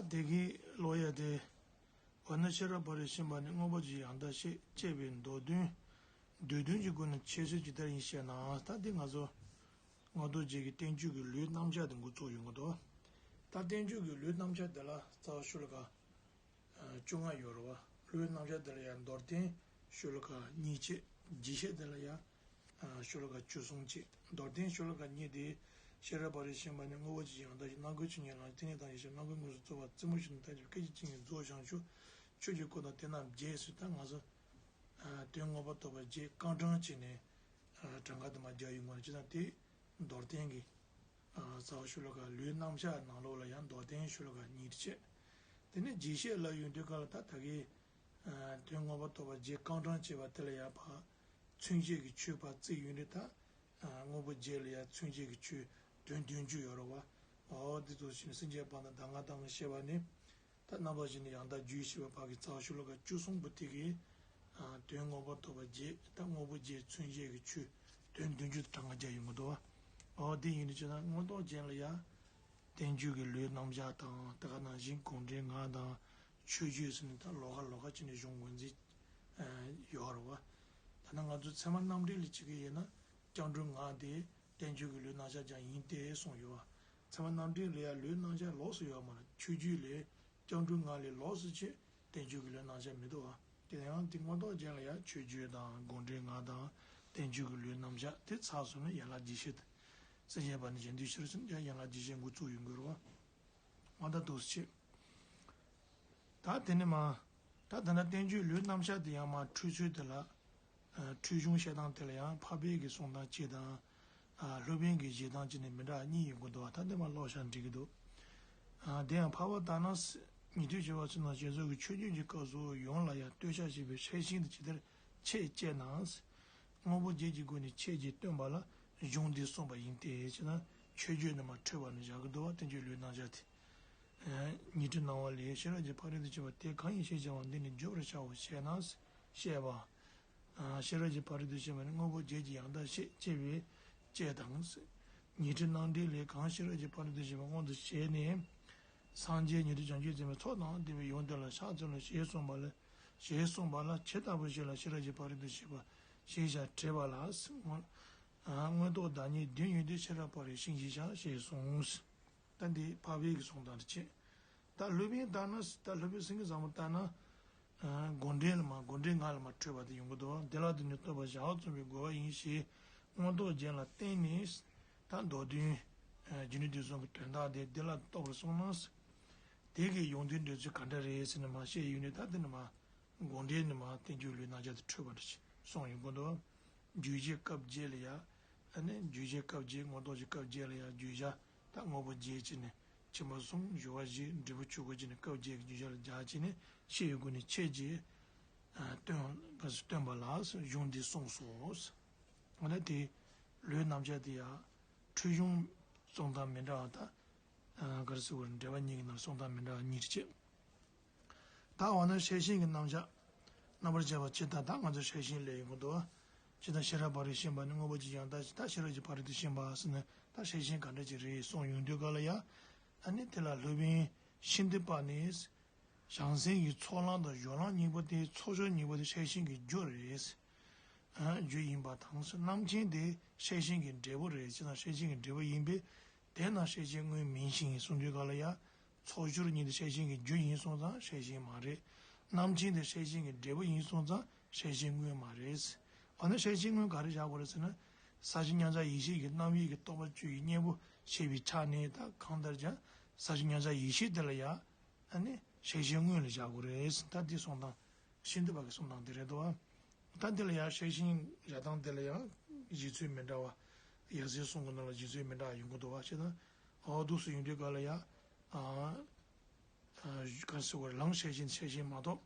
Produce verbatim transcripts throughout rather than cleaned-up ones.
ད་དེ་གི་ཀློག་ཡ་དེ། འོ་ན་ཤེས་རབ་ཕ་རོལ་ཕྱིན་པ་ནི་དངོས་པོ་ཇི་ཡང་དག་ཤེས་ཅེས་པའི་མདོ་དོན། མདོ་དོན་གྱི་སྒོ་ནས་འཆད་ཚུལ་ཇི་ལྟར་ཡིན་ཞེ་ན། ད་འདི་ང་ཚོ་མངོན་རྟོགས་རྒྱན་གྱི་བསྟན་བཅོས་ཀྱི་ལུས་རྣམ་གཞག་དེ་འགོ་བཙུགས་ཡོང་གི་འདུག་ད་བསྟན་བཅོས་ཀྱི་ལུས་རྣམ་གཞག་དེ་ལ་རྩ་བ་ཤོ་ལོ་ཀ་བཅོ་ལྔ་ཡོད་རེད་བ། ལུས་རྣམ་གཞག་དེ་ལ་ཡང་མདོར་བསྟན་ཤོ་ལོ་ཀ་གཉིས་བྱས། རྒྱས་བཤད་དེ་ལ་ཡང་ཤོ་ལོ་ཀ་བཅུ་གསུམ་བྱས། མདོར་བསྟན་ཤོ་ལོ་ཀ་གཉིས་དེ། ཤེས་རབ་ཕ་རོལ་ཕྱིན་པ་ནི་དངོས་པོ་ཇི་ཡང་དག་ཤེས། རྣམ་ཀུན་ཆོས་ཉིད་ལ་ཐིག་ལེ་དང་ཡེ་ཤེས་རྣམ་ཀུན་དངོས་སུ་རྫོགས་པ་རྩེ་མོ་བཞིན་དུ་ཐལ་ཞིང་སྐད་ཅིག་གཅིག་ཉིད་རྫོགས་བྱང་ཆུབ་ཆོས་ཀྱི་སྐུ་དང་དེ་རྣམས་རྒྱས་སུ། ད་ང་ཚོ་དོན་མངོན་པར་རྟོགས་པ་རྒྱས་རྐང་གྲངས་བྱས་ནས་གྲངས་ཀ་དུ་མ་རྒྱག་ཡོང་བ་ཅི་ཙམ་དེ་མདོར་བསྟན་གྱི་རྩ་བ་ཤོ་ལོ་ཀ་ལུས་རྣམ་གཞག་ནང་ལོགས་ལ་ཡང་མདོར་བསྟན་ཤོ་ལོ་ཀ་གཉིས་བྱས། དེ་ནས་རྒྱས་བཤད་ལ་ཡོང་དུས་སྐབས་ལ་ད་ད་གའི་དོན་མངོན་པར་རྟོགས་པ་རྒྱས་རྐང་གྲངས་བྱས་པ་དེ་ལ་ཡང་ཕར་མཚོན་བྱེད་ཀྱི་ཆོས་ཕར་བརྩིས་ཡོང་དུས་ད། དངོས་པོ་བརྒྱད་ལ་ཡང་མཚོན་བྱེད་ཀྱི་ཆོས་དོན་བདུན་ཅུ་ཡོད་རེད་བ། འོ་འདི་ཚོ་ཕྱིན་སེམས་ཅན་པ་དང་གདམས་ངག་དང་བཤད་པ་ནི། ད་རྣམ་པ་བཞི་ནི་ཡང་དག་རྒྱུད་ཞེས་པ་ཕར་གྱི་རྩ་བ་ཤོ་ལོ་ཀ་བཅུ་གསུམ་པོ་དེ་གིས། དོན་མངོན་པར་རྟོགས་པ་བརྒྱད་ད་དངོས་པོ་བརྒྱད་མཚོན་བྱེད་ཀྱི་ཆོས་དོན་བདུན་ཅུ་དང་གྲངས་ཀ་བརྒྱབ་ཡོང་གི་འདུག་བ། འོ་འདི་ཡིན་དུས་ཅི་ན་མངོན་རྟོགས་རྒྱན་ལ་ཡང་། བསྟན་བཅོས་ཀྱི་ལུས་རྣམ་གཞག་དང་དེ་ག་ནང་བཞིན་དགོངས་འགྲེལ་ལྔ་དང་མཆོད་བརྗོད་ཟེར་ནས་ད་ལོགས་ཀ་ལོགས་ཀ་བྱས་ནས་གཞུང་ངོས་འཛིན་ཡོད་རེད་བ། ད་ནི་ང་ཚོ་ཚད་མ་རྣམ་འགྲེལ་ལ་བྱེད་ཀྱི་ཡིན་ན་སྐྱབས་འགྲོ་ལྔ་དེ་བསྟན་བཅོས་ཀྱི་ལུས་རྣམ་གཞག་ཀྱང་ཡིན་ཏེ་གསུངས་ཡོད་བ། ཚད་མ་རྣམ་འགྲེལ་ལ་ཡང་ལུས་རྣམ་གཞག་ལོགས་སུ་ཡོད་མ་རེད། མཆོད་བརྗོད་ལས་སྐྱབས་འགྲོ་ལྔ་ལས་ལོགས་སུ་བྱས་བསྟན་བཅོས་ཀྱི་ལུས་རྣམ་གཞག་མི་འདུག་བ། དེ་ཡང་དེ་མངོན་རྟོགས་རྒྱན་ལ་ཡང་མཆོད་བརྗོད་དང་དགོངས་འགྲེལ་ལྔ་དང་བསྟན་བཅོས་ཀྱི་ལུས་རྣམ་གཞག་དེ་ཚར་སོང་ན་ཡན་ལག་རྒྱས་བཤད་དེ། སེམས་ཅན་པ་ནི་གཞན་དོན་ཕྱིར་ཟེར་ཡང་ཡན་ལག་རྒྱས་བཤད་འགོ་བཙུགས་ཡོང་གི་རེད་བ། མ་ད་འདུག་སེ་བྱེད། ད་དེ་ནས་མ། ད་ད་ལྟ་བསྟན་བཅོས་ལུས་རྣམ་གཞག་དེ་ཡང་མ་འཁྲུལ་ཚུལ་དེ་ལ། འཁྲུལ་གཞུང་བཤད་སྟངས་དེ་ལ་ཡང་འཕགས་པའི་གི་གསུང་སྟངས་གཅིག་དང་། སློབ་དཔོན་གྱི་བཞེད་སྟངས་གཅིག་ནས་མི་འདྲ་བ་གཉིས་ཡོང་གི་འདུག་བ། ད་འདི་མ་ཀློག་བྱས་འགྲིག་གི་འདུག་དེ་ཡང་འཕགས་པ་ཏཱ་ན་ཉན་ཐོས་བྱེ་བ་ཚོ་ནང་བཞིན་སོགས་ཀྱི་མཆོད་བརྗོད་ཀྱི་སྐབས་སུ་ཡོངས་ལ་ཡང་ལྟོས་བྱ་ཞེས་པའི་ཕྲད་ཤིང་དེ་ཇི་ལྟར་ཕྱེད་ཅེ་ན། དངོས་པོ་བརྒྱད་ཀྱི་སྒོ་ནས་ཕྱེད་ཅེས་སྟོན་པ་ལ་གཞུང་འདིས་གསུངས་པ་ཡིན་ཏེ་ཅེ་ན། མཆོད་བརྗོད་ནི་མ་འཁྲུལ་བ་ནི་བཞག་གི་འདུག་བ། བསྟན་བཅོས་ལུས་རྣམ་གཞག་དེ། ཉི་ཁྲི་སྣང་བ་ལས་ཤེས་རབ་ཀྱི་ཕ་རོལ་ཏུ་ཕྱིན་པ་དེ་གང་ཡིན་ཞེས་བྱ་བ་འདི་ནི་བརྗོད་པར་བྱའོ་ཞེ་ན། བཤད་པ། ཤེས་རབ་ཀྱི་ཕ་རོལ་ཏུ་ཕྱིན་པ་ནི་དངོས་པོ་བརྒྱད་ཀྱི་ཡང་དག་ཤེས་ཅེས་པའི་ཅེས་དང་། ཉི་ཁྲི་སྣང་འགྲེལ་ལས་གང་ཤེས་རབ་ཀྱི་ཕ་རོལ་ཏུ་ཕྱིན་པ་མངོན་དུ་བྱས་ནས། སངས་རྒྱས་ཉན་ཐོས་བྱང་ཆུབ་ཟེར་བའི་ཚོགས་དང་ལྡན་པའི་ཡུམ་དེ་ལ་ཕྱག་འཚལ་ལོ་ཞེས་གསུངས་པ་ལ། ཞེས་གསུངས་པ་ལ་ཇི་ལྟ་བུ་ཞིག་ལ་ཤེས་རབ་ཀྱི་ཕ་རོལ་ཏུ་ཕྱིན་པ་ཞེས་བྱ་དྲིས་པ་ལ། མངོན་རྟོགས་བདག་ཉིད་བདུན་ཡོད་དེ་ཤེས་རབ་ཕ་རོལ་ཕྱིན་ཞེས་བྱ་ཞེས་གསུངས། ད་འདི་འཕགས་པའི་གི་གསུང་སྟངས་དེ་བྱས། ད་སློབ་དཔོན་ལྟར་ན། ད་སློབ་དཔོན་སེང་གེ་བཟང་པོ་ལྟར་ན། དགོངས་འགྲེལ་ལ་མ་དགོངས་འགྲེལ་ལྔ་ལ་མ་འཁྲུལ་བ་དེ་ཡོང་གི་འདུག་བ། འདི་ལ་དེ་ནི་རྟོགས་པར་བྱའོ་གསུངས་པའི་རྒོལ་བ་ཡིན་ཞེས་མངོན་རྟོགས་རྒྱན་ལ་བརྟེན་ནས། ད་མདོ་དོན། རྒྱུ་འབྲས་དོན་གསུམ་གྱི་དོན་དག་དེ་འདི་ལ་རྟོགས་པར་གསུངས་ན། དེ་གི་ཡོང་དོན་འགྲེལ་ཚུལ་ག་འདྲ་རེད་ཟེར་ནས་མ་བཤད་ཡོང་དུས་ད་དེ་ནི་མ། དགོངས་འགྲེལ་ནི་མ་བསྟན་བཅོས་ལུས་རྣམ་གཞག་དེ་འཁྲུལ་པ་འདྲ་ཞིག་གསུངས་ཡོང་གི་འདུག་བརྗོད་བྱའི་སྐབས་བརྒྱད་ལ་ཡ། ཨ་ནི་བརྗོད་བྱའི་སྐབས་བརྒྱད་མངོན་རྟོགས་ཀྱི་སྐབས་བརྒྱད་ལ་ཡ་བརྗོད་བྱ་ད་དངོས་པོ་བརྒྱད་ཅེས་ནས་ཕྱི་མ་གསུམ་སྦྱོར་བ་བཞི་འབྲས་བུ་ཆོས་སྐུ་བཅས་ནས་སྐབས་བརྒྱད་ཀྱི་བརྗོད་བྱ་ལ་སྦྱར་བྱས་ནས་ཤེས་པའི་སྒོ་ནས་ཕྱེད་ཀྱིས། ཨ་སྟོན་ག་ཚོད་སྟོན་པ་ལ་གཞུང་འདི་གསུངས་སོ། འོ་ན་དེ་ལུས་རྣམ་གཞག་དེ་ཡ་འཁྲུལ་གཞུང་གསུང་སྟངས་མི་འདྲ་བ་དང་། ག་རེ་ཟེར་དགོས་རེད། འགྲེལ་པ་གཉིས་ཀྱི་ནང་གསུང་སྟངས་མི་འདྲ་བ་གཉིས་ཀྱི་ཕྱེད། ད་འོ་ན་ཤེར་ཕྱིན་གྱི་རྣམ་གཞག་རྣམ་པར་བཅད་པ་ཇི་ལྟར། ད་ང་ཚོ་ཤེར་ཕྱིན་ལས་ཡོང་གི་འདུག་བ། ཇི་ལྟར་ཤེས་རབ་ཕ་རོལ་ཕྱིན་པ་ནི་དངོས་པོ་ཇི་ཡང་དག་ཅེས། ད་ཤེས་རབ་ཀྱི་ཕ་རོལ་ཏུ་ཕྱིན་པ་ཟེར་ནས་ད་ཤེར་ཕྱིན་ག་འདྲ་ཅིག་རེད་གསུངས་ཡོང་དུས་ག་ལ་ཡ། ཨ་ནི་དེ་ལ་སློབ་དཔོན་ཤིན་ཏུ་པ་ནི། བྱང་སེམས་ཀྱི་ཚོགས་ལམ་དང་སྦྱོར་ལམ་གཉིས་པོ་དེ་ཚོགས་སྦྱོར་གཉིས་པོ་དེ་ཤེར་ཕྱིན་གྱི་རྒྱུ་རེད། རྒྱུ་ཡིན་པ་དང་། རྣམ་མཁྱེན་དེ་ཤེར་ཕྱིན་གྱི་འབྲས་བུ་རེད་ཅེ་ན་ཤེར་ཕྱིན་གྱི་འབྲས་བུ་ཡིན་པས། དེས་ན་ཤེར་ཕྱིན་དངོས་མིན་ཞིང་གསུངས་དུས་ག་ལ་ཡ། ཚོགས་སྦྱོར་གཉིས་དེ་ཤེར་ཕྱིན་གྱི་རྒྱུ་ཡིན་སོང་ཙང་ཤེར་ཕྱིན་མ་རེད། རྣམ་མཁྱེན་དེ་ཤེར་ཕྱིན་གྱི་འབྲས་བུ་ཡིན་སོང་ཙང་ཤེར་ཕྱིན་དངོས་མ་རེད། འོ་ན་ཤེར་ཕྱིན་དངོས་ག་རེ་བཞག་དགོས་རེད་ཟེར་ན། ས་བཅུ་མཉམ་གཞག་ཡེ་ཤེས་ཀྱི་རྣམ་དབྱེ་གི་རྟོག་པ་བཅུ་ཡི་གཉེན་པོ་བྱས་པའི་ཆ་ནས་ད་གང་ལྟར་ཀྱང་ས་བཅུ་མཉམ་གཞག་ཡེ་ཤེས་དེ་ལ་ཡ། ཨ་ནི་ཤེར་ཕྱིན་དངོས་ལ་བཞག་དགོས་རེད། ད་འདི་གསུང་སྟངས་ཤིན་ཏུ་པ་གི་གསུང་སྟངས་དེ་རེད་དོ། ད་འདི་ལ་ཡང་ཤེར་ཕྱིན་བཞག་སྟངས་དེ་ལ་ཡང་བཞེད་ཚུལ་མི་འདྲ་བ། ཡབ་སྲས་གསུམ་གྱི་ནང་ལ་བཞེད་ཚུལ་མི་འདྲ་བ་ཡོང་གི་འདུག་བ། བྱས་ཙང་འོ་འདུག་སེ་ཡོང་དུས་ག་ལ་ཡང་། ཨ་ག་ཟེར་བ་ལམ་ཤེར་ཕྱིན་ཤེར་ཕྱིན་མ་གཏོགས།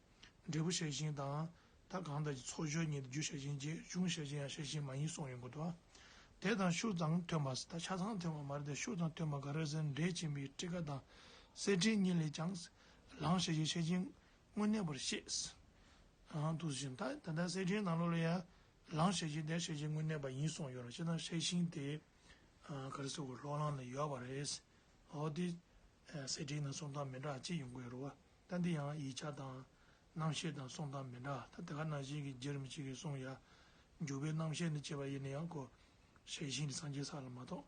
འབྲས་བུ་ཤེར་ཕྱིན་དང་། ད་གང་ལྟར་གྱི་ཚོགས་སྦྱོར་གཉིས་དེ་རྒྱུ་ཤེར་ཕྱིན་བྱས་གཞུང་ཤེར་ཕྱིན་ཡང་ཤེར་ཕྱིན་མ་ཡིན་གསུངས་ཡོང་གི་འདུག་བ། དེ་དང་ཤུགས་ཙམ་མཐུན་པ། ད་ཆ་ཚང་མཐུན་པ་མ་རེད་དེ་ཤུགས་ཙམ་མཐུན་པ་ག་རེ་ཟེར་ན་འགྲེལ་ཆེན་པོའི་ཊཱི་ཀ་དང་གསེར་ཕྲེང་གཉིས་ལས་ཀྱང་། ལམ་ཤེར་ཕྱིན་ཤེར་ཕྱིན་དངོས་གནས་པར་བཤད། ཨང་དུ་བཞིན་ད་ད་ལྟ་གསེར་ཕྲེང་ནང་ལོགས་ལ་ཡང་ལམ་ཤེར་ཕྱིན་དེ་ཤེར་ཕྱིན་དངོས་གནས་པ་ཡིན་གསུངས་ཡོད་རེད། བྱས་ཙང་ཤེར་ཕྱིན་དེ་ག་རེ་ཟེར་དགོས་སློབ་ལམ་ལ་ཡོད་པ་རེད། འོ་དེ་ གསེར་ཕྲེང་ནང་གསུང་སྟངས་མི་འདྲ་ཅིག་ཡོང་གི་ཡོད་རེད་བ། ད་འདི་ཡང་ཡིག་ཆ་དང་རྣམ་བཤད་དང་གསུང་སྟངས་མི་འདྲ། ད་དེ་ག་ནང་བཞིན་གྱི་རྗེ་རིན་པོ་ཆེ་གིས་གསུངས་ཡ། འཇུག་པའི་རྣམ་བཤད་ནས་བྱས་པ་ཡིན་ན་ཡང་ཁོ་ཤེར་ཕྱིན་དེ་སངས་རྒྱས་ས་ལ་མ་གཏོགས་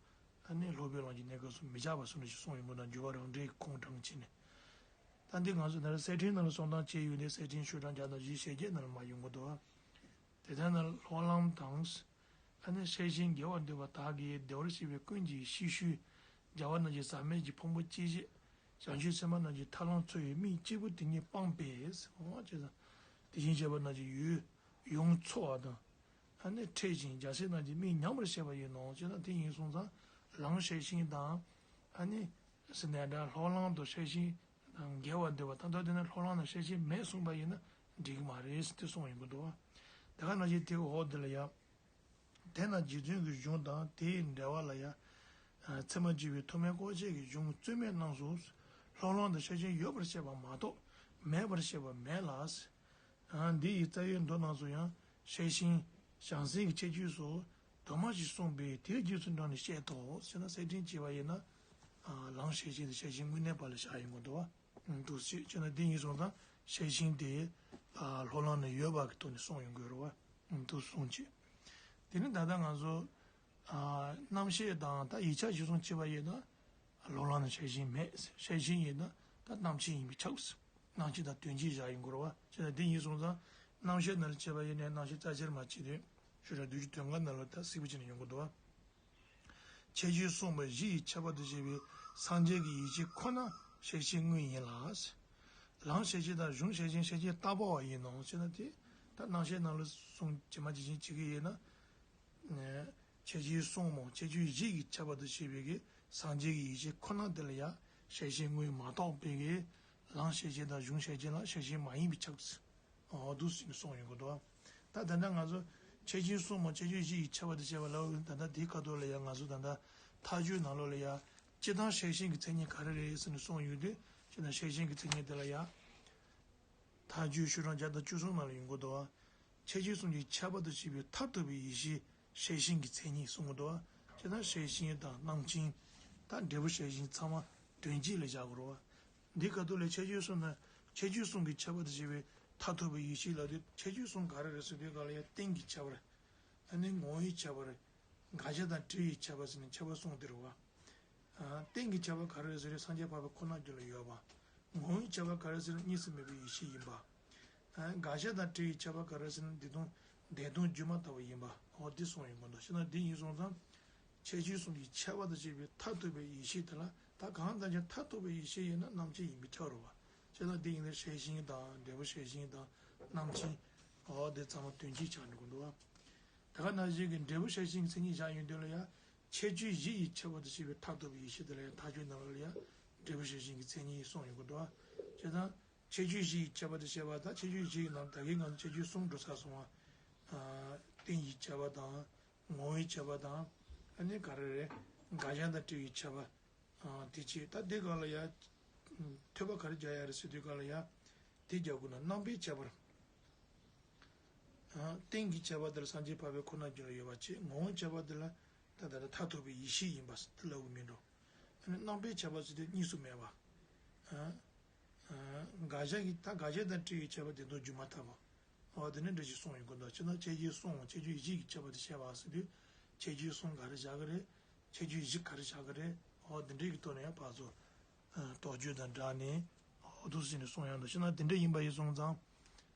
ཨ་ནི་སློབ་དཔོན་ལམ་གྱི་གནས་སྐབས་སུ་མི་བཞག་པ་སོང་ནས་ཞིག་གསུངས་ཡོང་གི་འདུག་འཇུག་པ་རང་འགྲེལ་གྱི་ཁུངས་དྲངས་བྱས་ནས། ད་འདི་ང་ཚོ་ད་ལྟ་གསེར་ཕྲེང་ནང་ལ་གསུང་སྟངས་བྱས་ཡོད་དེ། གསེར་ཕྲེང་ཤོག་གྲངས་བརྒྱ་དང་བཞི་ཞེ་བརྒྱད་ནང་ལ་མར་ཡོང་གི་འདུག་དེ་ལྟར་ན་སློབ་ལམ་དང་། ཨ་ནི་ཤེར་ཕྱིན་དགེ་བར་འདོད་པ་དག་གིས་བདེ་བར་གཤེགས་པའི་ཀུན་གྱི་གཤེགས་ཤུལ། རྒྱལ་བ་རྣམས་ཀྱི་ཟབ་མོའི་གི་ཕུང་པོ་སྐྱེ་བྱེད། བྱང་ཆུབ་སེམས་དཔའ་རྣམས་ཀྱི་ཐར་ལམ་འཚོལ་བའི་དམིགས་གཅིག་པུ་དེ་ཉིད་སྤངས་པས། འོ་ཅེས་དང་། དེ་བཞིན་གཤེགས་པ་རྣམས་ཀྱི་ཡུལ་ཡུམ་འཚོ་བ་དང་། ཨ་ནི་འཕྲད་ཅིང་རྒྱལ་སྲས་རྣམས་ཀྱི་མིག་ཉམས་པར་བཤད་པ་ཡིན་ནོ་ཅེ་ན། དེ་ཡིན་སོང་ཙང་ལམ་ཤེར་ཕྱིན་དང་། ཨ་ནི་ཟེར་ནས་འདྲ་སློབ་ལམ་དུ་ཤེར་ཕྱིན་དང་འགལ་བར་འདོད་པ་དང་། ད་དེ་ནི་སློབ་ལམ་ན་ཤེར་ཕྱིན་མེད་གསུངས་པ་ཡིན་ན་འགྲིག་གི་མ་རེད་ཟེར་དེ་གསུངས་ཡོང་གི་འདུག་དེ་ག་ནང་བཞིན་དེའི་འོག་དེ་ལ་ཡང་། དེས་ན་རྗེ་བཙུན་གྱི་གཞུང་དང་དེའི་འགྲེལ་པ་ལ་ཡང་། ཚད་མ་སྤྱོད་པའི་ཐོགས་མེད་སྐོར་བཅས་ཀྱི་གཞུང་རྩོད་མེད་རྣམས་སུ། སློབ་ལམ་དུ་ཤེར་ཕྱིན་ཡོད་པར་བཤད་པ་མ་གཏོགས་མེད་པར་བཤད་པ་མེད་ལ། འདི་ཡི་རྩ་བའི་མདོ་རྣམས་སུ་ཡང་ཤེར་ཕྱིན་བྱང་སེམས་ཀྱི་ཁྱད་ཆོས་སོགས་དུ་མ་ཞིག་གསུངས་པས་དེའི་རྗེས་སུ་འབྲངས་ནས་བཤད་དོ་ཟེར་ན། གསེར་ཕྲེང་བྱས་པ་ཡིན་ན་ལམ་ཤེར་ཕྱིན་དང་ཤེར་ཕྱིན་དངོས་གནས་པ་ལ་བཞག་ཡོང་གི་འདུག་བ། འདུག་སེ་བྱས་ན་འདི་ཡིན་སོང་ཙང་ཤེར་ཕྱིན་དེ་སློབ་ལམ་ན་ཡོད་པ་གི་ཐོག་ནས་གསུངས་ཡོང་གི་རེད་བ། འདུག་གསུངས་བྱས། དེ་ནི་ད་ལྟ་ང་ཚོ་རྣམ་བཤད་དང་ད་ཡིག་ཆ་གཞིར་བཟུང་བྱས་པ་ཡིན་ན། སློབ་ལམ་ན་ཤེར་ཕྱིན་མེད། ཤེར་ཕྱིན་ཡིན་ན་ད་རྣམ་མཁྱེན་ཡིན་པས་ཁྱབ། རྣམ་མཁྱེན་དང་དོན་གཅིག་བཞག་ཡོང་གི་རེད་བ། བྱས་ན་འདི་ཡིན་སོང་ཙང་རྣམ་བཤད་ནང་ལ་བྱས་པ་ཡིན་ནའི་རྣམ་བཤད་རྩ་ཆེར་མ་བྱས་དུས་ཤོག་གྲངས་བདུན་ཅུ་དོན་ལྔ་ནང་ལ་ད་གསལ་པོ་བྱས་ནས་ཡོང་གི་འདུག་བ། ཁྱད་ཆོས་གསུངས་པ་བཞི་ཡི་ཁྱད་པར་དུ་བྱས་པའི་སངས་རྒྱས་ཀྱི་ཡེ་ཤེས་ཁོ་ན་ཤེར་ཕྱིན་དངོས་ཡིན་ལ། ལམ་ཤེར་ཕྱིན་དང་གཞུང་ཤེར་ཕྱིན་ཤེར་ཕྱིན་རྟག་པ་བ་ཡིན་ནོ་ཟེར་ན། དེ་ད་རྣམ་བཤད་ནང་ལ་གསུངས་ཇི་མ་ཇི་བཞིན་བྱེད་ཀྱི་ཡིན་ན། ཁྱད་ཆོས་གསུམ་མོ་ཁྱད་ཆོས་བཞི་ཡི་ཁྱད་པར་དུ་བྱས་པའི་གི་སངས་རྒྱས་ཀྱི་ཡེ་ཤེས་ཁོ་ན་དེ་ལ་ཡང་ཤེར་ཕྱིན་དངོས་མ་གཏོགས་པའི་གི་ལམ་ཤེར་ཕྱིན་དང་གཞུང་ཤེར་ཕྱིན་ལ་ཤེར་ཕྱིན་མ་ཡིན་པས་ཁྱབ། འོ་འདུག་སེ་གསུངས་ཡོང་གི་འདུག་ད་ད་ལྟ་ང་ཚོ་ཁྱད་ཆོས་གསུམ་མོ་ཁྱད་ཆོས་བཞི་ཡི་ཁྱད་པར་དུ་བྱས་པ་ལ། ད་ལྟ་དེའི་ཁ་ཐོག་ལ་ཡང་ང་ཚོ་ད་ལྟ་མཐའ་དཔྱོད་ནང་ལོགས་ལ་ཡང་སྤྱིར་བཏང་ཤེར་ཕྱིན་གྱི་མཚན་ཉིད་ག་རེ་རེད་ཟེར་ནས་གསུངས་ཡོང་དུས། སྤྱིར་བཏང་ཤེར་ཕྱིན་གྱི་མཚན་ཉིད་དེ་ལ་ཡང་མཐའ་དཔྱོད་ཤོག་གྲངས་བརྒྱ་དང་བཅུ་གསུམ་ནང་ལ་ཡོང་གི་འདུག་ཁྱད་ཆོས་གསུམ་གྱི་ཁྱད་པར་དུ་བྱས་པའི་མཐར་ཐུག་པའི་ཡེ་ཤེས་ཤེར་ཕྱིན་གྱི་མཚན་ཉིད་གསུང་གི་འདུག་སྤྱིར་བཏང་ཤེར་ཕྱིན་དང་རྣམ་མཁྱེན་དང་འབྲས་བུ་ཤེར་ཕྱིན་ཚང་མ་དོན་གཅིག་ལ་བཞག་དགོས་རེད་བ། འདི་ག་དུས་ལ་ཁྱད་ཆོས་གསུམ་དང་ཁྱད་ཆོས་གསུམ་གྱི་ཁྱད་པར་དུ་བྱས་པའི་མཐར་ཐུག་པའི་ཡེ་ཤེས་ལབ་དུས། ཁྱད་ཆོས་གསུམ་ག་རེ་རེད་ཟེར་དུས་ག་ལ་ཡང་རྟེན་གྱི་ཁྱད་པར། ཨ་ནི་ངོ་བོའི་ཁྱད་པར། དགག་བྱ་དང་འབྲེལ་བའི་ཁྱད་པར་ཟེར་ནས་ཁྱད་པར་གསུམ་དེ་རེད་བ། རྟེན་གྱི་ཁྱད་པར་ག་རེ་རེད་ཟེར་ན་སངས་རྒྱས་འཕགས་པའི་ཁོ་ན་རྒྱུད་ལ་ཡོད་པ། ངོ་བོའི་ཁྱད་པར་ག་རེ་ཟེར་ན་གཉིས་སུ་མེད་པའི་ཡེ་ཤེས་ཡིན་པ། དགག་བྱ་དང་འབྲེལ་བའི་ཁྱད་པར་ག་རེ་ཟེར་ན་བདེན་སྟོང་བདེན་སྟོང་སྒྱུ་མ་ལྟ་བུ་ཡིན་པ། འོ་འདི་གསུངས་ཡོང་གི་འདུག་བྱས་ན་འདི་ཡིན་སོང་ཙང་། ཁྱད་ཆོས་གསུམ་གྱི་ཁྱད་པར་དུ་བྱས་པའི་མཐར་ཐུག་པའི་ཡེ་ཤེས་དེ་ལ། ད་གང་ལྟར་ཀྱང་མཐར་ཐུག་པའི་ཡེ་ཤེས་ཡིན་ན་རྣམ་མཁྱེན་ཡིན་པས་ཁྱབ་རེད་བ། བྱས་ན་འདི་ཡིན་ན་ཤེར་ཕྱིན་དང་འབྲས་བུ་ཤེར་ཕྱིན་དང་རྣམ་མཁྱེན། འོ་འདི་ཚང་མ་དོན་གཅིག་ཆགས་འགྲོ་གི་འདུག་བ། ད་ག་ནང་བཞིན་གྱི་འབྲས་བུ་ཤེར་ཕྱིན་གྱི་མཚན་ཉིད་བཞག་ཡོང་དུས་ལ་ཡང་། ཁྱད་ཆོས་བཞི་ཡི་ཁྱད་པར་དུ་བྱས་པའི་མཐར་ཐུག་པའི་ཡེ་ཤེས་དེ་ལ་ཡང་མཐའ་དཔྱོད་ནང་ལོགས་ལ་ཡང་འབྲས་བུ་ཤེར་ཕྱིན་གྱི་མཚན་ཉིད་གསུངས་ཡོང་གི་འདུག་བ། བྱས་ཙང་ཁྱད་ཆོས་བཞི་ཡི་ཁྱད་པར་དུ་བྱས་པ་དང་། ཁྱད་ཆོས་བཞི་ཡི་ནང་ད་གིན་ང་ཚོ་ཁྱད་ཆོས་གསུམ་འགྲོ་ཚར་སོང་བ། རྟེན་གྱི་ཁྱད་པར་དང་། ངོ་བོའི་ཁྱད་པར་དང་། ཨ་ནི་ག་རེ་རེད། དགག་བྱ་དང་འབྲེལ་བའི་ཁྱད་པར། དེ་བྱས་ད་འདི་ག་ལ་ཡ། ཐོས་པ་ག་རེ་རྒྱག་ཡ་རེད་ཟེར་དུས་ག་ལ་ཡ། དེ་རྒྱག་དགོས་ན་རྣམ་པའི་ཁྱད་པར། རྟེན་གྱི་ཁྱད་པར་དེ་ལ་སངས་རྒྱས་འཕགས་པའི་ཁོ་ན་རྒྱུད་ལ་ཡོད་པ་བྱས། ངོ་བོའི་ཁྱད་པར་དེ་ལ་ད་ལྟ་མཐར་ཐུག་པའི་ཡེ་ཤེས་ཡིན་པ་དེ་ལབ་དགོས་མིན་འགྲོ། ཨ་ནི་རྣམ་པའི་ཁྱད་པར་ཟེར་དུས་གཉིས་སུ་མེད་པ། དགག་བྱ་གི་ད་དགག་བྱ་དང་འབྲེལ་བའི་ཁྱད་པར་བདེན་སྟོང་སྒྱུ་མ་ལྟ་བུ། འོ་དེ་ནས་འདྲ་ཞིག་གསུངས་ཡོང་གི་འདུག་བྱས་ན་ཁྱད་ཆོས་གསུམ་ཁྱད་ཆོས་བཞི་གི་ཁྱད་པར་དུ་བཤད་པ་ཟེར་དུས། ཁྱད་ཆོས་གསུམ་ག་རེ་བཞག་གི་རེད། ཁྱད་ཆོས་བཞི་ག་རེ་བཞག་གི་རེད། འོ་དེ་འདྲའི་གི་ཐོག་ནས་ཡང་ཕར་ཚུར། དོགས་གཅོད་དང་སྦྲགས་ནས་འོ་འདུག་ཟེར་ནས་གསུངས་ཡོང་འདུག་བྱས་ན་དེ་འདྲ་ཡིན་པ་ཡིན་སོང་ཙང་།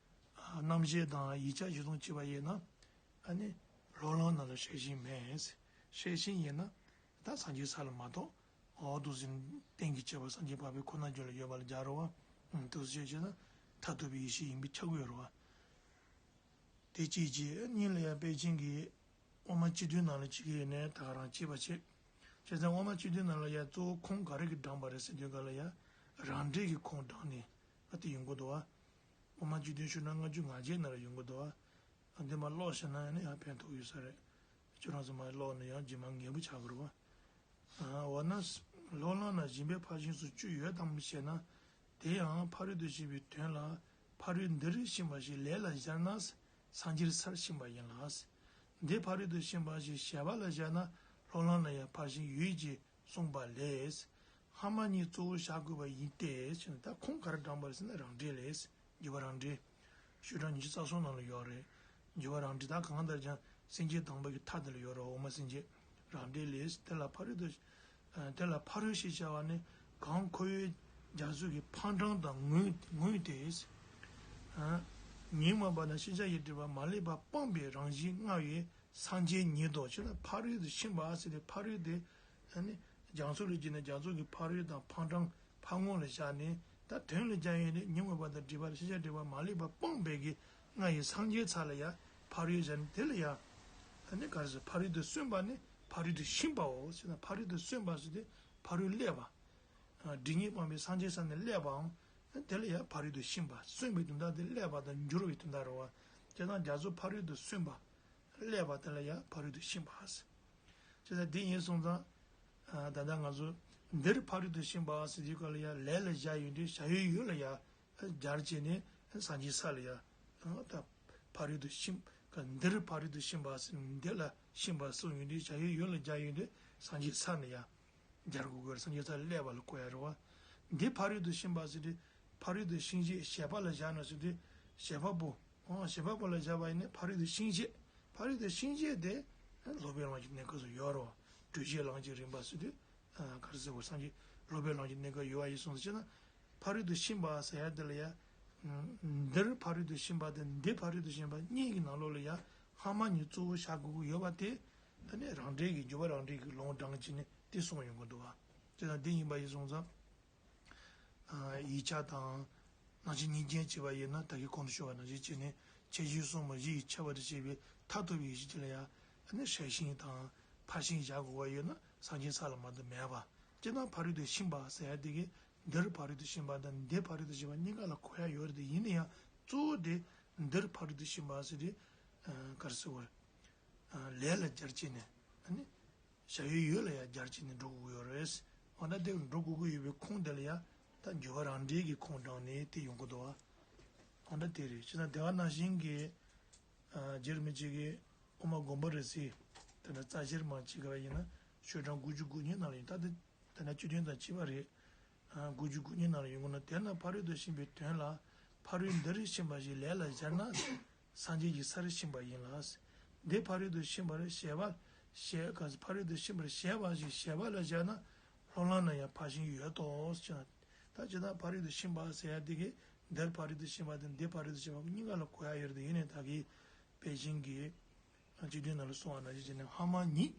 རྣམ་བཤད་དང་ཡིག་ཆ་གཞིར་བཟུང་བྱས་པ་ཡིན་ན། ཨ་ནི་སློབ་ལམ་ནང་ལ་ཤེར་ཕྱིན་མེད། ཤེར་ཕྱིན་ཡིན་ན་ད་སངས་རྒྱས་ས་ལ་མ་གཏོགས། འོ་འདུག་ཟེར་རྟེན་གྱི་ཁྱད་པར་སངས་རྒྱས་འཕགས་པའི་ཁོ་ན་རྒྱུད་ལ་ཡོད་པ་ལ་སྦྱར་རོ་བ། འདུག་ཟེར་བྱས་ན་མཐར་ཐུག་པའི་ཡེ་ཤེས་ཡིན་པས་ཁྱབ་ཀྱི་ཡོད་རེད་བ། དེ་གཅིག་བྱས། གཉིས་ལ་ཡང་པཎ་ཆེན་གྱིས་དབུ་མ་སྤྱི་དོན་ནང་ལ་བྱེད་ཀྱི་ཡོད་ནའི་ད་ག་རང་བྱས་པ་བྱས། བྱས་ཙང་དབུ་མ་སྤྱི་དོན་ནང་ལ་ཡང་གཙོ་བོ་ཁུངས་ག་རེ་གིས་དྲངས་པ་རེད་ཟེར་དུས་ག་ལ་ཡང་རང་འགྲེལ་གྱི་ཁུངས་དྲངས་ནས་ཨ་དེ་ཡོང་གི་འདུག་བ། དབུ་མ་སྤྱི་དོན་ཤོག་གྲངས་ལྔ་བཅུ་ང་བརྒྱད་ནང་ལ་ཡོང་གི་འདུག་བ། ཨ་འདི་མར་ཀློག་ཤེས་ན་ཡང་ནི་ཡང་ཕན་ཐོགས་ཡོད་ས་རེད། ཁྱོད་རང་ཚོ་མར་ཀློག་ནས་ཡང་རྗེས་མ་ངེས་པོ་ཆགས་ཀྱི་རེད་བ། འོ་ན། སློབ་ལམ་ན་སྦྱིན་པའི་ཕར་ཕྱིན་སོགས་བཅུ་ཡོད་དམ་ཞེ་ན། དེ་ཡང་ཕ་རོལ་ཏུ་ཕྱིན་པའི་དོན་ལ་ཕ་རོལ་འདིར་ཕྱིན་པ་ཞེས་ལས་ལ་སྦྱར་ན་སངས་རྒྱས་སར་ཕྱིན་པ་ཡིན་ལ། འདི་ཕ་རོལ་ཏུ་ཕྱིན་པ་ཞེས་བྱ་བ་ལ་སྦྱར་ན་སློབ་ལམ་ན་ཡང་ཕར་ཕྱིན་ཡོད་ཅེས་གསུངས་པ་ལས། སྔ་མ་གཉིས་གཙོ་བོར་བཞག་དགོས་པ་ཡིན་ཏེ་ཟེར་ནས། ད་ཁུངས་ག་རེ་དྲངས་པ་རེད་ཟེར་ན། རང་འགྲེལ་ལས། འགྱུར་བ་རང་འགྲེལ། ཤོག་གྲངས་ཉི་ཤུ་རྩ་གསུམ་ནང་ལ་ཡོད་རེད། འགྱུར་བ་རང་འགྲེལ། ད་གང་ལྟར་ཀྱང་སེམས་བསྐྱེད་དང་པོ་གི་མཐའ་དེ་ལ་ཡོད་རེད། འོག་མ་སེམས་བསྐྱེད་རང་འགྲེལ་ལས། དེ་ལ་ཕ་རོལ་ཏུ། ཨ། དེ་ལ་ཕ་རོལ་ཞེས་བྱ་བ་ནི། གང་འཁོར་བའི་རྒྱ་མཚོ་གི་ཕ་འགྲང་དང་ངོས་ངོས་ཏེ། ཨ། ཉོན་མོངས་པ་དང་ཤེས་བྱ་ཡི་སྒྲིབ་པ་མ་ལུས་པ་སྤངས་པའི་རང་བཞིན་མངའ་བའི་སངས་རྒྱས་ཉིད་དོ། ཞེ་ན། ཕ་རོལ་ཏུ་ཕྱིན་པ་ཟེར་ཏེ། ཕ་རོལ་ཏེ། ཨ་ནི་རྒྱ་མཚོ་ལ་བརྒྱུད་ནས་རྒྱ་མཚོ་གི་ཕ་རོལ་དང་ཕ་འགྲང་ཕ་ངོས་ལ་བཞག་ནས། ད་དོན་ལ་སྦྱར་ཡོང་དུས་ཉོན་མོངས་པ་དང་སྒྲིབ་པ་ལ་ཤེས་བྱ་སྒྲིབ་པ་མ་ལུས་པ་སྤངས་པའི་གི་མངའ་བའི་སངས་རྒྱས་ས་ལ་ཡ་ཕ་རོལ་བཞག་ནས། དེ་ལ་ཡ། ཨ་ནི་ག་རེ་ཟེར། ཕ་རོལ་ཏུ་སོན་པ་ནི་ཕ་རོལ་ཏུ་ཕྱིན་པའོ་ཟེར་ན། ཕ་རོལ་ཏུ་སོན་པ་ཟེར་དུས་ཕ་རོལ་སླེབས་པ། སྒྲིབ་གཉིས་སྤངས་པའི་སངས་རྒྱས་ས་ནས་སླེབས་པའང་། དེ་ལ་ཡང་ཕ་རོལ་ཏུ་ཕྱིན་པ། སོན་པའི་དོན་དག་དེ་སླེབས་པ་དང་འགྱུར་བའི་དོན་དག་རེད་བ། བྱས་ཙང་རྒྱ་མཚོ་ཕ་རོལ་ཏུ་སོན་པ། སླེབས་པ་དེ་ལ་ཡང་ཕ་རོལ་ཏུ་ཕྱིན་པ་ཟེར། བྱས་ཙང་དེ་ཡིན་སོང་ཙང་། ད་ལྟ་ང་ཚོ་འདིར་ཕ་རོལ་ཏུ་ཕྱིན་པ་ཟེར་དུས་སྐབས་ལ་ཡང་ལས་ལ་བཞག་ཡོང་དུས་བྱ་བའི་ཡུལ་ལ་ཡང་སྦྱར་བྱས་ནས་སངས་རྒྱས་ས་ལ་ཡང་། ད་ཕ་རོལ་ཏུ་ཕྱིན། འདིར་ཕ་རོལ་ཏུ་ཕྱིན་པ་ཟེར། འདི་ལ་ཕྱིན་པ་གསུངས་ཡོང་དུས་བྱ་བའི་ཡུལ་ལ་སྦྱར་ཡོང་དུས་སངས་རྒྱས་ས་ནས་ཡང་སྦྱར་དགོས་ཀྱི་རེད། སངས་རྒྱས་སར་སླེབས་པ་ལ་གོ་ཡ་རེད་བ། འདི་ཕ་རོལ་ཏུ་ཕྱིན་པ་ཟེར་དུས། ཕ་རོལ་ཏུ་ཕྱིན་བྱེད་བྱེད་པ་ལ་བཞག་ན་ཟེར་དུས། བྱེད་པ་པོ། འོ། བྱེད་པ་པོ་ལ་བཞག་པ་ཡིན་ན་ཕ་རོལ་ཏུ་ཕྱིན་བྱེད། ཕ་རོལ་ཏུ་ཕྱིན་བྱེད་དེ་སློབ་པའི་ལམ་གྱི་གནས་སྐབས་སུ་ཡོད་རེད་བ། གྲོལ་བྱེད་ལམ་གྱི་རིམ་པ་ཟེར་དུས། ག་རེ་ཟེར་དགོས། སངས་རྒྱས་སློབ་པའི་ལམ་གྱི་གནས་སྐབས་ཡོད་པ་ཡིན་སོང་ཟེར་ན། ཕ་རོལ་ཏུ་ཕྱིན་པ་ཟེར་ཡ་དེ་ལ་ཡ། འདིར་ཕ་རོལ་ཏུ་ཕྱིན་པ་དང་འདི་ཕ་རོལ་ཏུ་ཕྱིན་པ་གཉིས་ཀྱི་ནང་ལོགས་ལ་ཡ་སྔ་མ་གཉིས་གཙོ་བོ་བཞག་དགོས་ཀྱི་ཡོད་པ་དེ། ཨ་ནི་རང་འགྲེལ་གྱི། འགྱུར་བ་རང་འགྲེལ་གྱི་ལུང་དྲངས་བྱས་ནས་དེ་གསུངས་ཡོང་གི་འདུག་བ། དེ་དང་དེ་ཡིན་པ་ཡིན་སོང་ཙང་། ཡིག་ཆ་དང་། ནང་བཞིན་གཉིས་ལྡན་བྱས་པ་ཡིན་ན། ད་གིན་གོང་དུ་ཞུས་པ་ནང་བཞིན་བྱས་ནས་ཁྱད་གཞི་གསུམ་པོ་བཞི་ཡིས་ཁྱབ་པ་དང་བཅས་པའི་མཐར་ཐུག་པའི་ཡེ་ཤེས་དེ་ལ་ཡང་། ཨ་ནི་སྲེག་ཤིང་དང་ཕར་ཤིང་བཞག་དགོས་པ་ཡོད་ན་སངས་རྒྱས་ས་ལ་མ་གཏོགས་མེད་པ། སྤྱིར་བཏང་ཕ་རོལ་ཏུ་ཕྱིན་པ་ཟེར་ཡ་དེ་གིས་འདིར་ཕ་རོལ་ཏུ་ཕྱིན་པ་དང་འདིར་ཕ་རོལ་ཏུ་ཕྱིན་པ་གཉིས་ཀ་ལ་གོ་ཡ་ཡོད་རེད་དེ། ཡིན་ན་ཡང་གཙོ་བོ་དེ་འདིར་ཕ་རོལ་ཏུ་ཕྱིན་པ་ཟེར་དེ། ག་རེ་ཟེར་དགོས་རེད། ལས་ལ་སྦྱར་བྱས་ནས། ཨ་ནི། བྱ་བའི་ཡུལ་ལ་ཡང་སྦྱར་བྱས་ནས་འགྲོ་དགོས་ཀྱི་ཡོད་རེད། འོ་ན་དེ་འགྲོ་དགོས་ཀྱི་ཡོད་པའི་ཁུངས་དེ་ལ་ཡང་ད་འགྱུར་བ་རང་འགྲེལ་གྱི་ཁུངས་དྲངས་ནས་དེ་ཡོང་གི་འདུག་བ། འོ་ན་དེ་རེད། བྱས་ན་དེ་ག་ནང་བཞིན་གྱི། ཨ། རྗེ་རིན་པོ་ཆེ་གིས་དབུ་མ་དགོངས་པ་རིགས་གསལ། དེ་འདྲ་རྩ་ཆེར་མ་བྱེད་པ་ཡིན་ན་ཤོག་གྲངས་དགུ་བཅུ་གོ་གཉིས་ནང་ལ་ཡིན། ད་དེ་དེ་འདྲ་བཅུ་བདུན་དང་བཅས་པ་རེད། ཨ། དགུ་བཅུ་གོ་གཉིས་ནང་ལ་ཡོང་གི་ན། དེས་ན་ཕ་རོལ་ཏུ་ཕྱིན་པའི་དོན་ལ་ཕ་རོལ་འདིར་ཕྱིན་པ་ཞེས་ལས་ལ་སྦྱར་ན། སངས་རྒྱས་ཀྱི་སར་ཕྱིན་པ་ཡིན་ལ། འདི་ཕ་རོལ་ཏུ་ཕྱིན་པར་བྱེད་པ། བྱེད། ག་ཕ་རོལ་ཏུ་ཕྱིན་པར་བྱེད་པ་ཞེས་བྱེད་པ་ལ་སྦྱར་ན། སློབ་ལམ་ན་ཡང་ཕར་ཕྱིན་ཡོད་དོ་ཟེར་ན། ད་ཇི་ལྟར་ཕ་རོལ་ཏུ་ཕྱིན་པ་ཟེར་ཡ་དེ་གིས་འདིར་ཕ་རོལ་ཏུ་ཕྱིན་པ་དང་འདིར་ཕ་རོལ་ཏུ་ཕྱིན་པ་གཉིས་ཀ་ལ་གོ་ཡ་ཡོད་རེད་དེ། ཡིན་ནའི་ད་གིན་དཔེ་ཅན་གྱི་སྤྱི་དོན་ནང་ལ་གསུངས་པ་ནང་བཞིན་བྱས་ནས་སྔ་མ་གཉིས་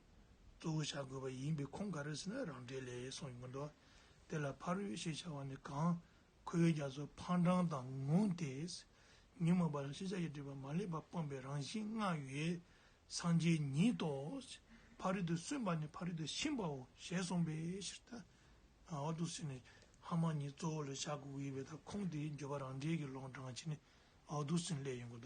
གཙོ་བོ་བཞག་དགོས་པ་ཡིན་པའི་ཁུངས་ག་རེ་ཟེར་ན་རང་འགྲེལ་ལས་གསུངས་ཡོང་གི་འདུག་དེ་ལ་ཕ་རོལ་ཞེས་བྱ་བ་ནི་གང་འཁོར་བའི་རྒྱ་མཚོ་ཕ་འགྲང་དང་ངོས་ཏེ། ཉོན་མོངས་པ་དང་ཤེས་བྱ་ཡི་སྒྲིབ་པ་མ་ལུས་པ་སྤངས་པའི་རང་བཞིན་མངའ་བའི་སངས་རྒྱས་ཉིད་དོ། ཕ་རོལ་ཏུ་སོན་པ་ནི་ཕ་རོལ་ཏུ་ཕྱིན་པའོ་ཞེས་གསུངས་པའི་ཕྱིར་ཏེ། འོ་འདུག་སེ་ནས་སྔ་མ་གཉིས་གཙོ་བོ་ལ་བཞག་དགོས་ཀྱི་ཡོད་པའི་ད་ཁུངས་དེ་འགྱུར་བ་རང་འགྲེལ་གྱི་ལུང་དྲངས་བྱས་ནས་འོ་འདུག་སེ་ནས་སླེབས་ཡོང་གི་འདུག